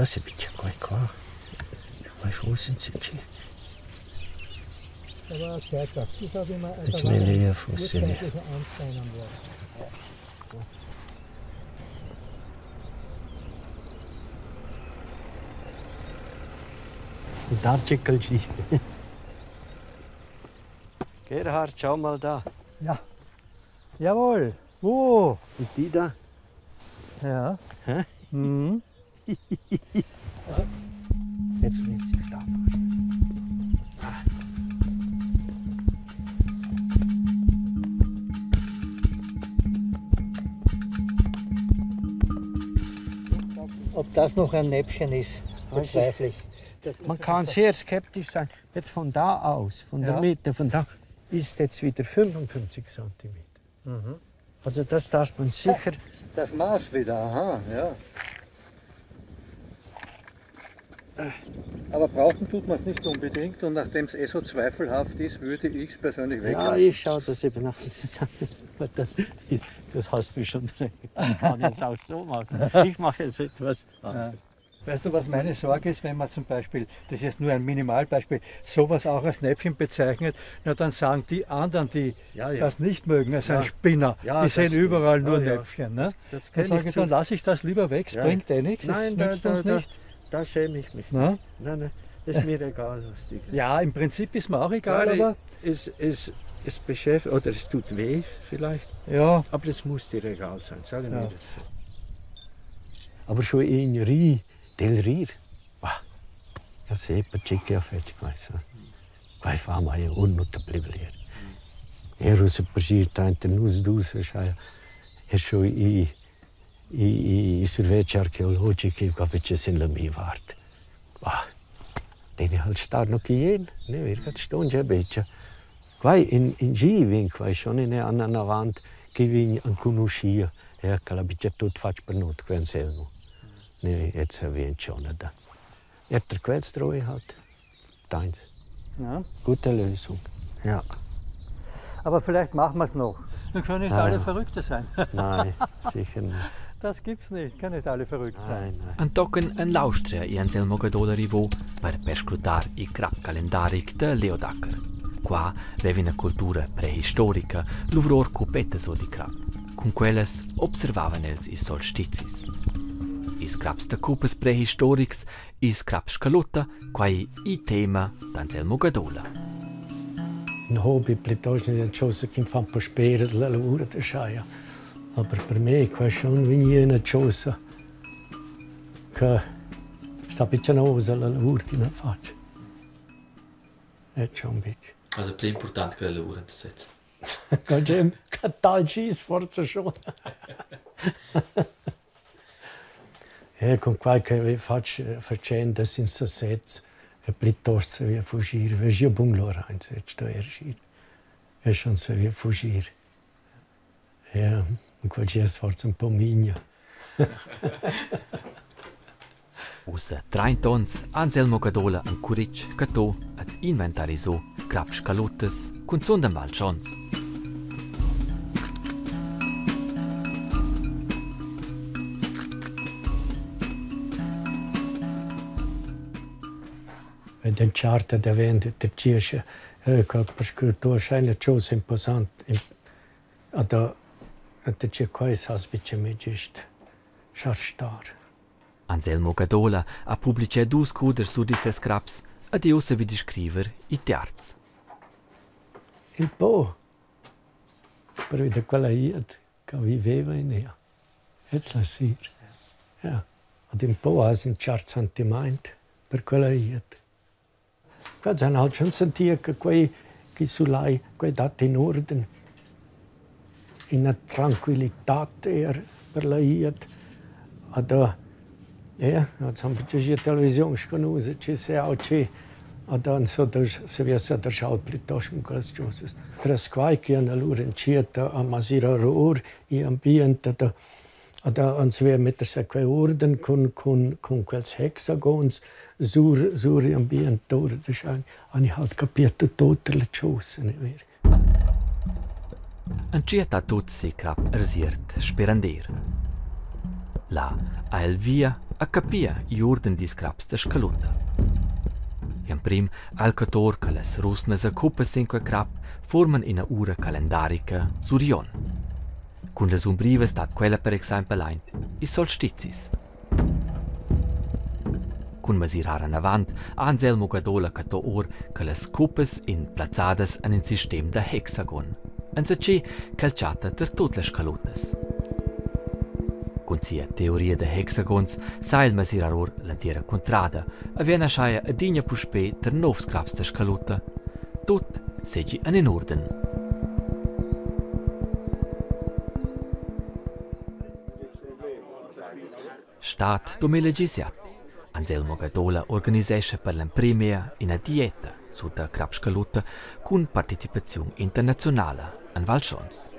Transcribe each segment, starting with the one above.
Das è bitte quai qua. Quai fosse ci. Ich will fosse. Da Cickelci. Gerhard, schau mal da. Ja. Jawohl. Wo? Und die da? Ja. Hä? Mhm. Jetzt muss ich da. Ob das noch ein Näpfchen ist, bezweifle ich. Man kann sehr skeptisch sein. Jetzt von da aus, von der Ja. Mitte, von da ist jetzt wieder 55 cm. Also das darf man sicher. Das Maß wieder, aha, ja. Aber brauchen tut man es nicht unbedingt und nachdem es eh so zweifelhaft ist, würde ich es persönlich Ja, weglassen. ich schaue das eben nach. Das, das hast du schon recht. Ich kann es auch so machen. Ich mache es etwas anders. Weißt du, was meine Sorge ist, wenn man zum Beispiel, das ist jetzt nur ein Minimalbeispiel, sowas auch als Näpfchen bezeichnet, na dann sagen die anderen, die Ja, ja. das nicht mögen, es sind Ja. Spinner, Ja, die das sehen stimmt. überall nur Ja, ja. Näpfchen. Ne? Das, das Dann kenn sage ich, zu- dann lasse ich das lieber weg, es Ja. bringt eh nichts, es Nein, da, nützt da, uns da, nicht. da schäme ich mich. Na? Nein, nein, das ist mir egal, was die. Ja, im Prinzip ist mir auch egal, Klar, aber es beschäftigt, oder es tut weh vielleicht, ja, aber es muss dir egal sein, sagen Ja. wir das so. Aber schon in Ri, del Rir, bah, ja sempre che ho fatto questo. Quai fa mai un non te pleblir. Ero se per gir trenta nus dus, sai, e schon i serveci archeologici che c'è in la mia vart. Bah, dene halt star no chi jen, ne, wir gat ston già beccia. Quai in gi vin quai schon in an avant che vin an conoscia, ja, che la biccia tut fac per not qui Anselmo. Ne, jetzt vien schon da. Er der Quellstrohe halt. Deins. ja. Gute Lösung. Ja. Aber vielleicht machen wir es noch. Dann können nicht Ja, alle ja. Verrückte sein. Nein, sicher nicht. Das gibt's nicht, können nicht alle verrückt sein. Nein, nein. Antochen en l'Austria i Anselmo Gadola arrivò per perscrutar il crap calendaric de Leo Dacker. Qua veva una cultura prehistorica luvror cupettes o di crap. Con quelles observavan els i solstizis. Is craps da cupes prehistorics, is craps scalutta, quai i tema d'Anselmo Gadola. Ein Hobby piuttosto di cosa che mi fa un po' spera la lavoro da sciaia. Aber per me è schon wie una cosa che sta piccinosa la lavoro che ne faccio. È schon ein bisschen. Also più importante che la lavoro in sezza. Che che tal ci sforzo schon. Ja, con qualche faccio faccenda senza sez e piuttosto via fuggire, via io bungalow rein, da erschir. E schon so via fuggire. Ja, und qualche sforzo un po' migna. Ussa 30 ons Anselmo Gadola an Curic catò ad inventarisò craps scaluttas cun zundan Val Schons. Wenn den Charta der während der Kirche per scritto scheine chose imposant ad ad c'è quais has bitte me gist star. Anselmo Gadola ha publicè dus cuders su di ses craps ed io se vidi scriver i terz. Un po' per vedere quella iet che viveva in ea. Jetzt la sir. Ja. Ad un po' has un cert sentiment per quella iet. Qua han halt schon sentito che quei che sulai quei dat in orden in una tranquillità er per la iet. Ad ja, jetzt haben wir die Television sconosce, ci se au ci ad an so der se via sa der schaut piuttosto con quelle cose. Tras quai che an allora in cieta a masira ror i ambiente da ad an se via metter se quei orden con quels hexagons sur i ambiente ora da schein. Han ich halt capito tutte le cose, ne ver. Ancieta tut se crap ersiert sperandir. La a el via a capir igl uorden dils craps da scalutta. Gl'emprem ha el cator che las rusnas e cuppas sin quei crap fuorman ina ura calendarica sur igl onn. Cun las umbrivas dat quella per exempel aint ils solstizis. Cun mesirar anavant ha Anselmo Gadola cattau or che las cuppas ein plazzadas en in sistem da hexagon, enzatgi ch'el chatta ter tut las scaluttas. Cun sia teoria da hexagons sa el mesirar or l'entira cuntrada e vegn aschia adina puspei ter novs craps da scalutta. Tut seigi en in uorden. Stad 2017. Anselmo Gadola organisescha per l'emprema ina dieta sur da crap scalutta cun participaziun internaziunala en Val Schons.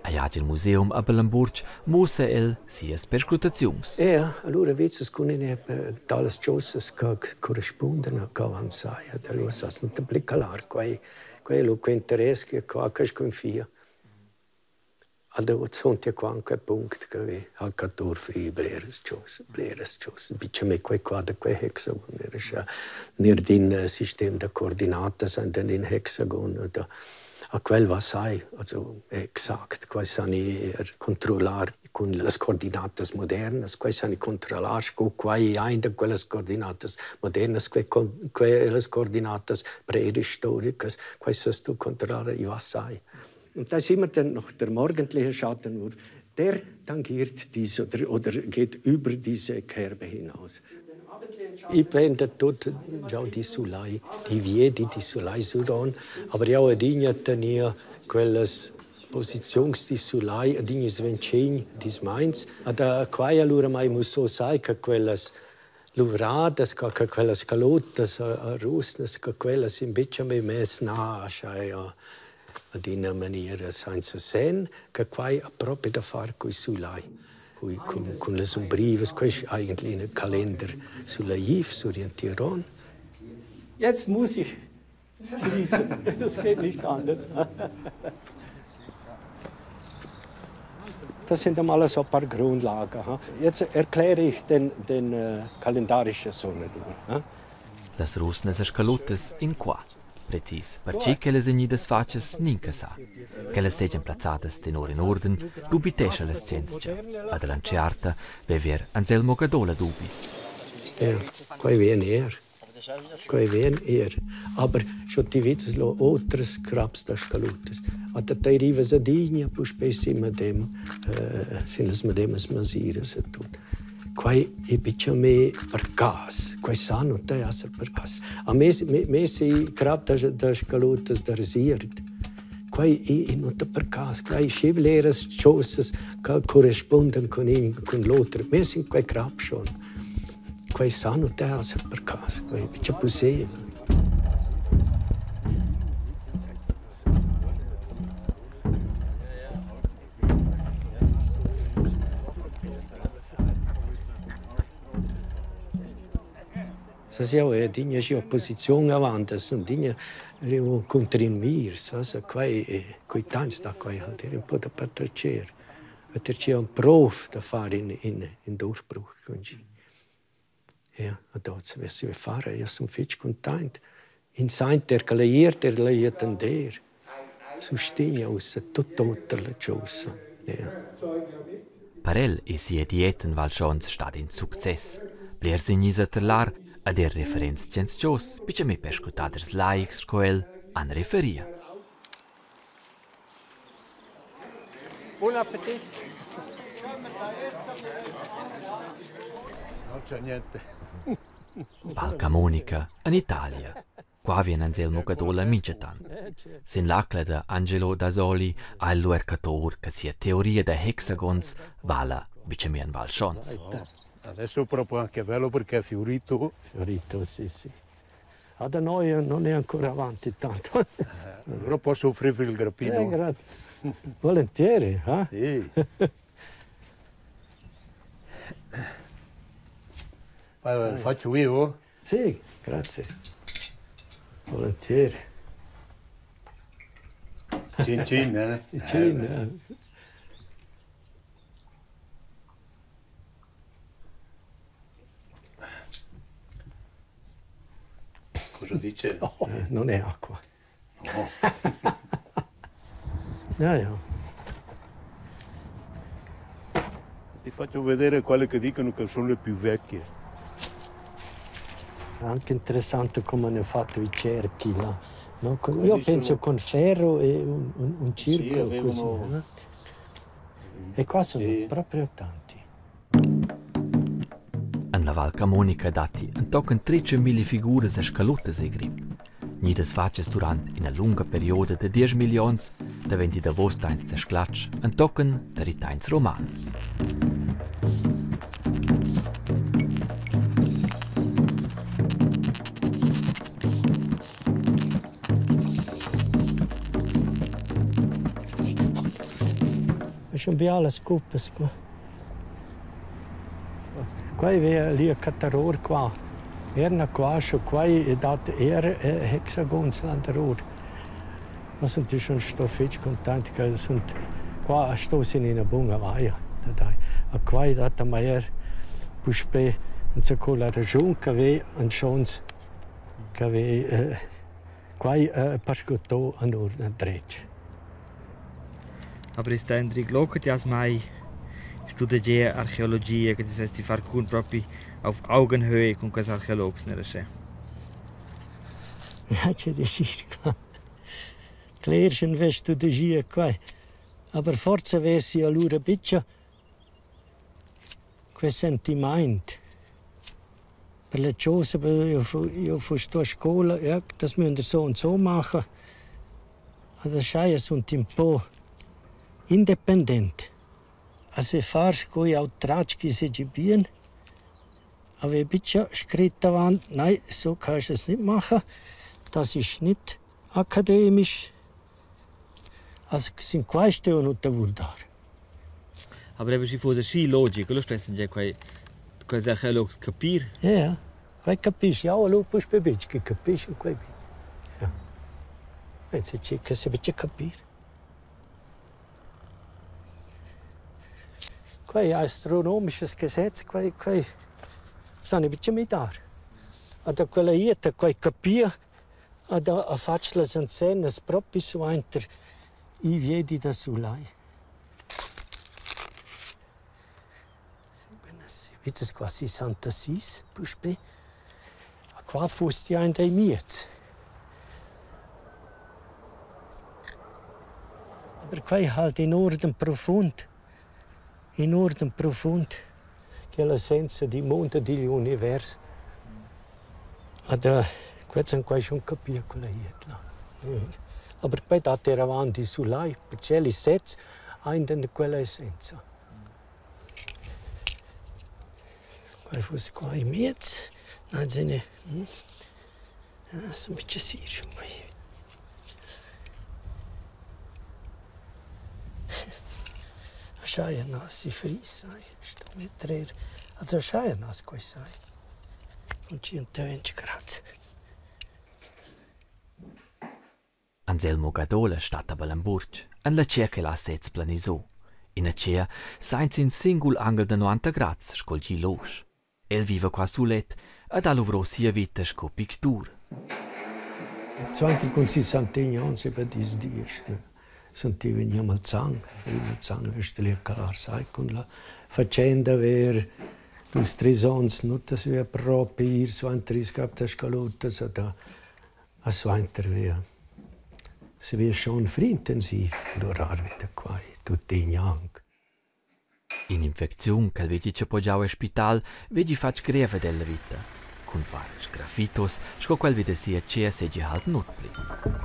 Agl il museum a Balamburg muossa el sias perscrutaziuns. Ja, allura vezzas cun ina talas chosas che correspondan a che avanzaia. Allora sas non te pli calar, quei quei è lo che interess che qua che sconfia. Allora sunt ja qua anche punct che vi al cattur frì bleras chosas, bleras chosas. Bice me quei qua da quei hexagon era scha nir d'in sistem da coordinatas und dann in hexagon da a quel va sai, also exakt, quai sani er controllar cun las coordinatas modernas, quai sani controllar sco quai ein da quellas coordinatas modernas, quai quellas coordinatas prehistoricas, quai sast du controllar, i va sai. Und da ist immer dann noch der morgendliche Schattenwurf, der tangiert dies oder geht über diese Kerbe hinaus. I prende tut già di sulai, di viedi di sulai suron, aber jau adina tenia quellas posiziuns di sulai, adina svencegn dis meins. Ad quai allura mai musso sai che quellas luvradas, che quellas calottas a rusnas, che quellas invece me mess na, scha ad ina maniera senza sen, che quai ha proprio da far coi sulai. Cun las umbrivas, quai è eigentlich ein Kalender sulaiv, s'orientieron. Jetzt muss ich schließen. Das geht nicht anders. Das sind einmal so ein paar Grundlagen. Jetzt erkläre ich den kalendarischen Sonnenuhr. Las rusnas e scaluttas in qua. Precis, perche che las vegnidas fatgas gnanca sa. Ch'ellas seigien plazzadas tenor in uorden, dubitescha la scienzia. Ad l'antscherta veva er Anselmo Gadola dubis. Ja, quai vien er. Quai vien er. Aber scho ti vezzas lo otras craps da scaluttas. A da te rivas adina puspei sin medem, sin las medemas masiras e tut. Quai è bicia me per cas. Quai sa non te esser per cas. A me, me si crap da scaluttas da Rsiert. Quai è non per cas. Quai schi bleras chosas che correspondan con in con l'otra. Me sin quai crap schon. Quai sa non te esser per cas. Quai è bicia possibile. Sas jau è adina sia opposiziun avant, sun adina cunter in mir, sas, quai quei temps da quai halt era un po da patratger. E c'è un prov da fare in Durchbruch con gi. Ja, e dort si fare, io sun fitg content. In sainter che la der la tender. Sustegna ussa tut oter la chosa. Ja. Per el è sia dieta in Val Schons stada in success. Blers in gnis a terlar ad er referents scienzios, bice me perscrutaders laics sco el, han referia. Buon appetit! Non c'è niente. Val Camonica in Italia. Qua vien Anselmo Gadola minchatant. Sin l'acla da Angelo Dasoli ha el lu er cator che sia teoria da hexagons vala bice me in Val Schons. Adesso proprio anche bello perché è fiorito. Fiorito, sì. Ah, da noi non è ancora avanti tanto. Allora posso offrirvi il grappino. Grazie. Volentieri, eh? Sì. Faccio io? Sì, grazie. Volentieri. Cin cin, eh? Cin, eh. Cosa dice? Non è acqua. No. Ja, ja. Ti faccio vedere quelle che dicono che sono le più vecchie. Anche interessante come hanno fatto i cerchi là. No? Quelli Io penso sono- con ferro e un Sì, circolo avevano- così. No? E qua sono Sì. proprio tanti. En la Val Camonica datti entochen 13.000 figuras e scaluttas ei grip. Gnidas fatgas durant ina lunga perioda de 10 millions, daventi davos tains da sclatsch entochen tar il tains roman. Ma sono via le scope qua. Qua è lì a Cataror qua. Erna qua, schon qua è dat hexagons landeror. Ma sono schon sto fetch content che sono qua sto sin in una buona vaia. Dai. A qua è dat maier puspe in sa con la region che ve an schons che ve qua pascotto an or dretg. Aber ist da Hendrik Lockert ja mai studiert Archäologie, che das heißt, die far cun proprio auf Augenhöhe con quels archeologs ne rasche. Ja, c'è di qua. Klärchen west du de qua. Aber forse avessi allora biccia quel sentimento. Per le cose, io fu sto a scuola, ja, das müssen wir so und so machen. Also scheia sunt un po' independent. Also fars coi au tratsch se bien. Aber ich bin scritto avanti, nein, so kannst du es nicht machen. Das ist nicht akademisch. Also sind queste und da vurdar. Aber eben si fosse schi logico, lo stesso già quei quels archeologs capir. Ja, ja. Quei capisci, ja, lupus bebitsch, che capisci quei bi. Ja. Wenn sie che se bitte capir. Quei astronomisches Gesetz, quei quei sanno bitte mit dar. Ad quella ieta quei capir, ad a faccio le antennes proprio su enter i viedi da sulai. Vites qua 66, puspe. A qua fusti ein dei miez. Aber quei halt in orden profund. In orden profund. Che l'essenza di mondo di univers. Ad quets han quai schon capir quella ietla. Aber poi dat era avanti sulai, perché li sets ein den quella essenza. Quai fosse qua in miez. Nein, se ne. Ja, so ein bisschen sicher schon mal. Schaia nas si fris, sto mettere. Also schaia nas quai sai. Con 120 grad. Anselmo Gadola stat a Balamburg, en la cea che la sez planisò. In a cea sainz in singul angel de 90 grads scolgi losch. El vive qua sulet ed ha luvrò sia vita sco pictur. 20 con 61 anni per dis dies. Sentivo in mal zang, il zang vesteli a calar sai con la faccenda ver dus tres ons not das wir proprio ir so ein tris gab der scalutta so da a so ein via. Se wir schon früh intensiv lorar wieder qua tutti in yang. In infecziun che vegi che poggiau al spital vegi fatg greva della vita. Cun far sgraffitos, sco quel vide sia cea segi halt not pli.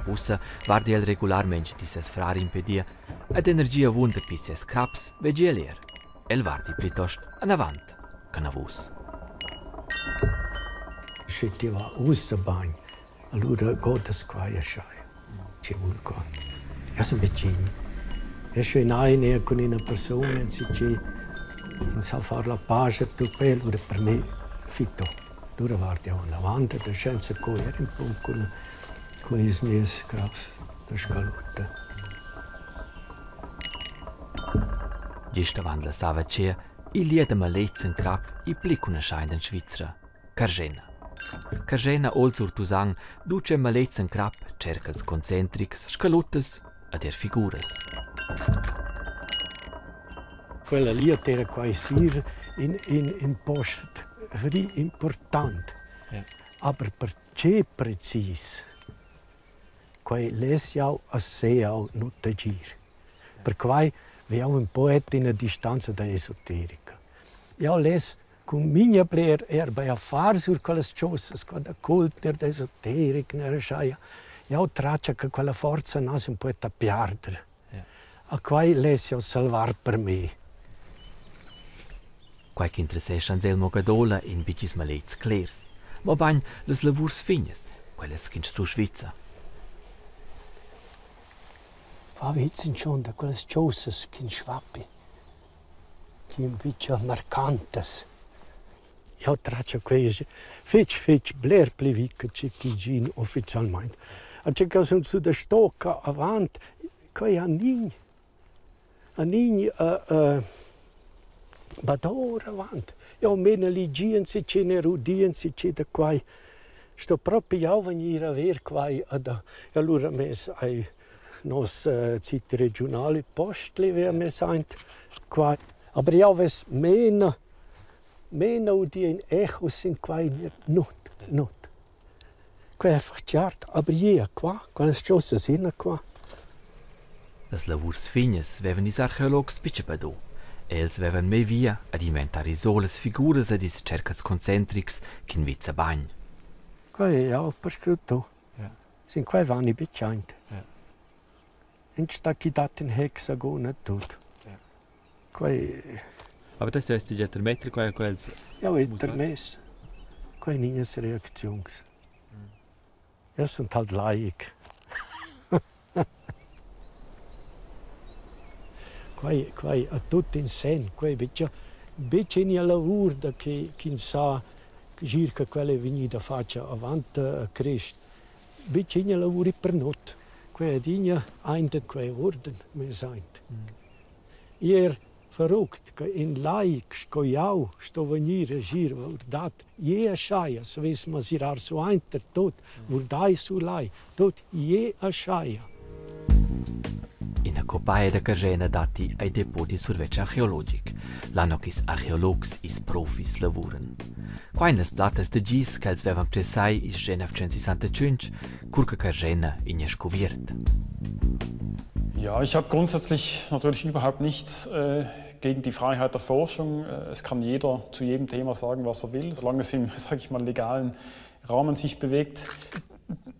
Ussa vardi el regularmente di ses frar impedir, ed energia wunda pi ses craps vegi el er. El vardi plitost an avant, can avus. Se ti va ussa bagn, allora godas qua a schai. Ci vuol qua. Ja sono vicini. E se in con una persona, si ci in sa far la pace tu quello per me fitto. Allora guardi in avanti, da senza cogliere un po' con i miei scraps da scalutta. Gist avant la sava cea, il lieta malets en crap i pli conoscein in Svizzera, Cargena. Carschena ol sur Tusang duce malets en crap, cercas concentrics, scaluttas ad er figuras. Quella liet era quai sir in post very important. Ja. Aber per che precis? Quai les jau a se jau nu gir. Perquai vi jau un poet in a distanza da esoterica. Jau les cun minha bler er bei a far sur quellas chosas, qua da cult ner da esoteric ner schaia. Jau traccia che quella forza nas un poeta piarder. Ja. A quai les jau salvar per me. Quai che interessescha Anselmo Gadola in bicis malets clers. Ma bagn las lavurs fignas, quellas ch'ins sto Svizza. Va vezin schon da quellas chosas ch'in schvappi, chi un bicia marcantas. Jau traccia quei fetg fetg bler pli vi che che chi gin ufficialmaing. A che che sun su da stocca avant, quei ha nign, ha nign bador avant. Jau mena ligien si che ne rudien si che da quai. Sto propi jau vegnir a ver quai ad e allura mess ai nos cit regiunali postli vea mess aint qua. Aber jau vess mena mena udi in echo sin quai nut, nut. Quai è einfach chiart, aber jea qua, quellas chosas ina qua. Las lavurs fignas vevan ils archeologs pitga bado. Els vevan mei via ad inventarisar las figuras ed ils cerchels concentrics ch'in vezza bagn. Quai è jau perscrutto. Ja. Sin quai vani betg aint. Ja. In sta chi dat in hexagon e tut. Ja. Quai Aber das vesti già termetter quai a quels. Jau he termess. Quai ninas reacziuns. Eu sun halt laic. Quai, quai ha tut in sen, quai betg betg ina lavur da che ch'ins sa gir che quella è vegnida fatga avant a Crist. Betg ina lavur per not. Quai adina aint quei uorden mess aint. Ier verrückt che in laic sco jau sto vegnir a gir vurdat je aschaia savess masirar suainter tot, vurdai sulai, tot je aschaia. Ina copaia da Cargena datti ai depot di survetsch archeologic. Là no ch'is archeologs is profis lavuran. Qua in las plattas da gis ch'els vevan pressai is 1965, cur che Cargena in scuviert. Ja, ich habe grundsätzlich natürlich überhaupt nichts gegen die Freiheit der Forschung. Es kann jeder zu jedem Thema sagen, was er will, solange es im, sag ich mal, legalen Rahmen sich bewegt.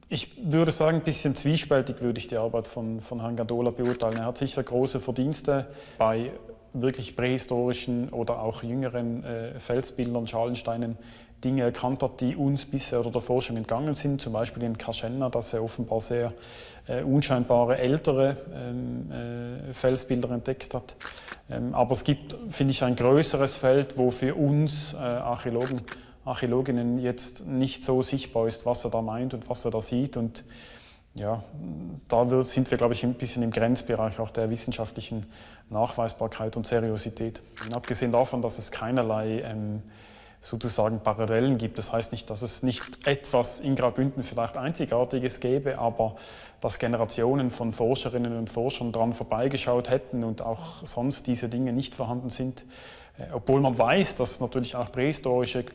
Ich würde sagen, ein bisschen zwiespältig würde ich die Arbeit von Herrn Gadola beurteilen. Er hat sicher große Verdienste bei wirklich prähistorischen oder auch jüngeren Felsbildern, Schalensteinen, Dinge erkannt hat, die uns bisher oder der Forschung entgangen sind, zum Beispiel in Carschenna, dass er offenbar sehr unscheinbare ältere Felsbilder entdeckt hat. Aber es gibt, finde ich, ein größeres Feld, wo für uns Archäologen, Archäologinnen jetzt nicht so sichtbar ist, was er da meint und was er da sieht. Und ja, da sind wir, glaube ich, ein bisschen im Grenzbereich auch der wissenschaftlichen Nachweisbarkeit und Seriosität. Und abgesehen davon, dass es keinerlei sozusagen Parallelen gibt. Das heißt nicht, dass es nicht etwas in Graubünden vielleicht Einzigartiges gäbe, aber dass Generationen von Forscherinnen und Forschern daran vorbeigeschaut hätten und auch sonst diese Dinge nicht vorhanden sind. Obwohl man weiß, dass natürlich auch prähistorische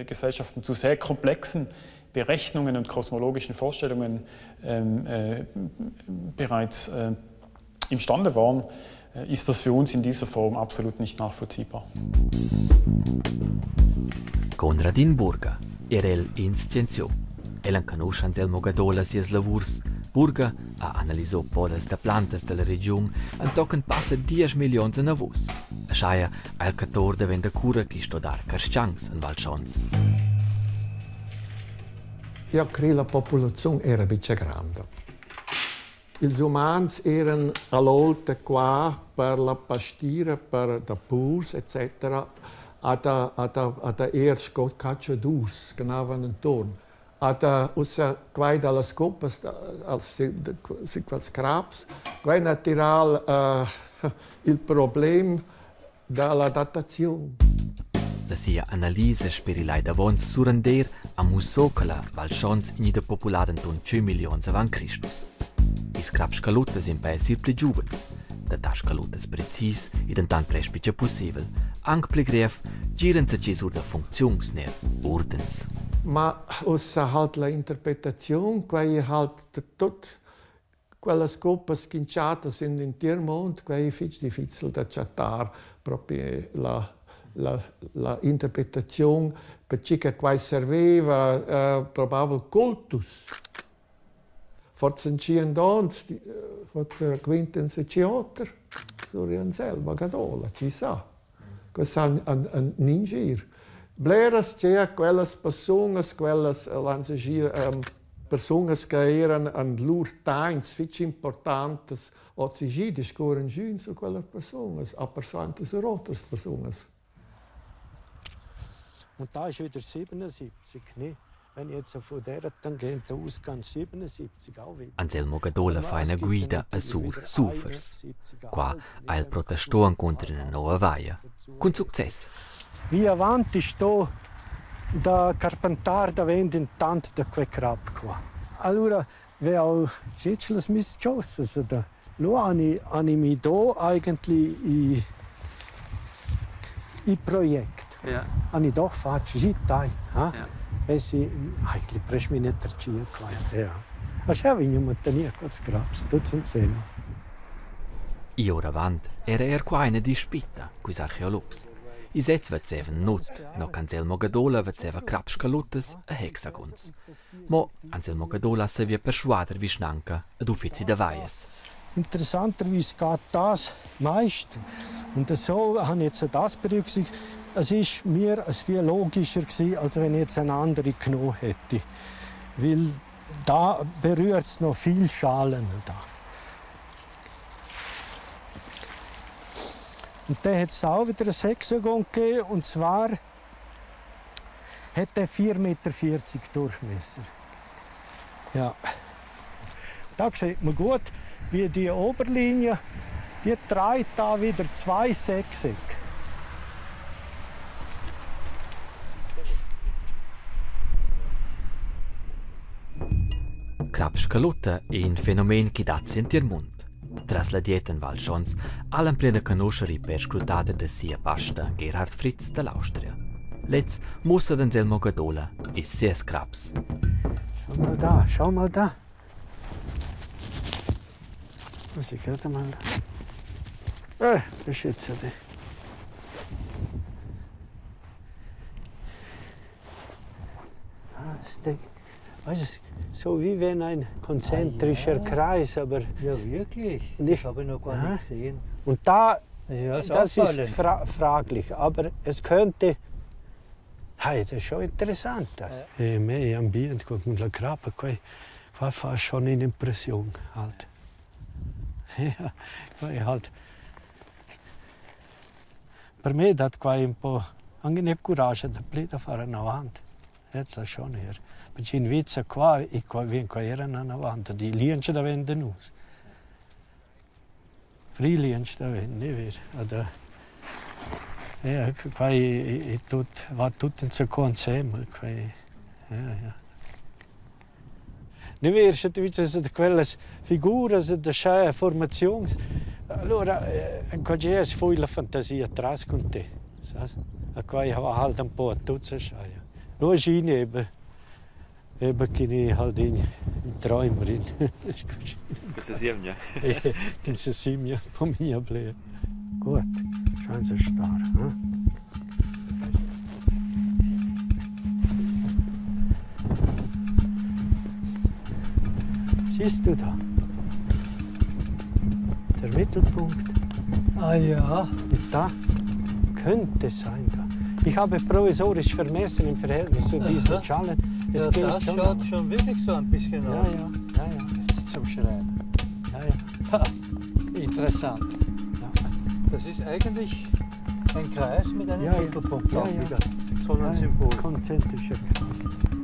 Gesellschaften zu sehr komplexen Berechnungen und kosmologischen Vorstellungen bereits imstande waren, ist das für uns in dieser Form absolut nicht nachvollziehbar. Conradin Burga era el in scienziò. El enconuscha Anselmo Gadola sias lavurs. Burga ha analisò podas da plantas dalla regiun entochen passa 10 millions anavos. Ascheia ha el cator davent da cura chi sto dar carstgangs en Val Schons. Io credo la popolazione era bice grande. Ils umans eran all'olta qua per la pastira, per da purs, etc. Ad er sco cacciadurs che andavan intorno. Ad ussa quai dallas coppas als quels craps, quai natural il problem dalla dataziun. La sia analisa sper il Lai Davons sur Andeer ha mussò che la Val Schons è gnida populada inturn 5 milliuns avant Cristus. Ils craps scaluttas impè esser pli giuvens. Da dar scaluttas precis è dentant prest betg pussibel. Anc pli grev giran zatgi sur da funcziuns ner urdens. Ma ussa halt la interpretaziun, quei halt de tut quellas coppas schinciatas in l'entir mond, quei è fitg difficil da chattar propi la interpretaziun perche che quai serviva probabel cultus. Forsa in tschient ons, forsa raquintan se chi oter sur Anselma Gadola, chi sa. Quest han an nin gir. Bleras tgea quellas persunas, quellas lan segir persunas che eran an lur tains fitg importantas, oz gi discurren giün sur quellas persunas, a persuantas sur otras persunas. Und da ist wieder 77, ne? Wenn ich jetzt von der Tangente ausgehe, 77 auch wieder. Anselmo Gadola fa ina guida a sur Sufers. Qua ha el protestò encunter ina nova vaia. Cun success. Via avanti sto da carpentar davent intant da quei crap qua. Allura ve auch las mis chosas da Lu hani mi do eigentlich i project. Hani doch fatg sì tai, ha? Essi eigentlich prest mi net tertgia qua. Ja. Aschia vegn mantenir quels craps tuts insembel. I oravant era er qua ina dispita culs archeologs. I sez vezevan nut, no ch'Anselmo Gadola vezeva craps scaluttas e hexagons. Mo Anselmo Gadola savia perschuader vischnanca ed uffizi da vias. Interessanterweise geht das meist. Und so habe ich jetzt das berücksichtigt. Es ist mir es viel logischer gewesen, als wenn ich jetzt eine andere genommen hätte. Weil da berührt es noch viel Schalen. Da. Und dann hat es auch wieder ein Hexagon gegeben, und zwar hat er 4,40 Meter Durchmesser. Ja. Da sieht man gut, wie die Oberlinie, die trägt da wieder zwei Sechseck. Crap scalutta è in fenomen che dat sentir mund. Tras la dieta en Val Schons ha l'emprema conoscer il perscrutader da sia pasta Gerhard Fritz dall'Austria. Lez mussa ad Anselmo Gadola e ses craps. Schau mal da, schau mal da. Muss ich gerade mal. Beschütze dich. Ah, das Ding. Weißt du, so wie wenn ein konzentrischer Kreis, aber Ja, wirklich? Nicht- Das habe ich noch gar Ah. nicht gesehen. Und da, Ja, ist das ist auffallend. fraglich, aber es könnte. Hey, das ist schon interessant. Das. Ja. Me ambient con la crapa, qua fa schon un'impressione halt. Ja, qua è halt. Per me dat qua un po' anche ne coraggio da pli da fare in avanti. Jetzt schon her. Perché in Vizza qua e qua vien qua erano in avanti, di lienche da vende nus. Free lienche da vende, ne ver. Oder ja, qua è tut, va tutto in secondo insieme, qua ja, ja. Ne ver, se tu dici de quelles figuras de sche formazions, allora in qualsiasi fu la fantasia tras con te, sas? A qua va halt un po' a tutto schaia. Nur schien eben, eben che halt in Träumerin. Questa siemia. In se simia po mia bler. Gut, scheint so stark. Hm? Siehst du da? Der Mittelpunkt. Ah ja, Und da könnte sein da. Ich habe provisorisch vermessen im Verhältnis zu diesen Aha. Schalen. Es ja geht das schon. schaut schon wirklich so ein bisschen Ja, aus. ja, ja, ja. Zum Schreiben. Ja, ja. Ha, interessant. Ja. Das ist eigentlich ein Kreis mit einem Ja, ja. Mittelpunkt Ja, auch ja. wieder. So ein Ja, ja. Symbol. Konzentrischer Kreis.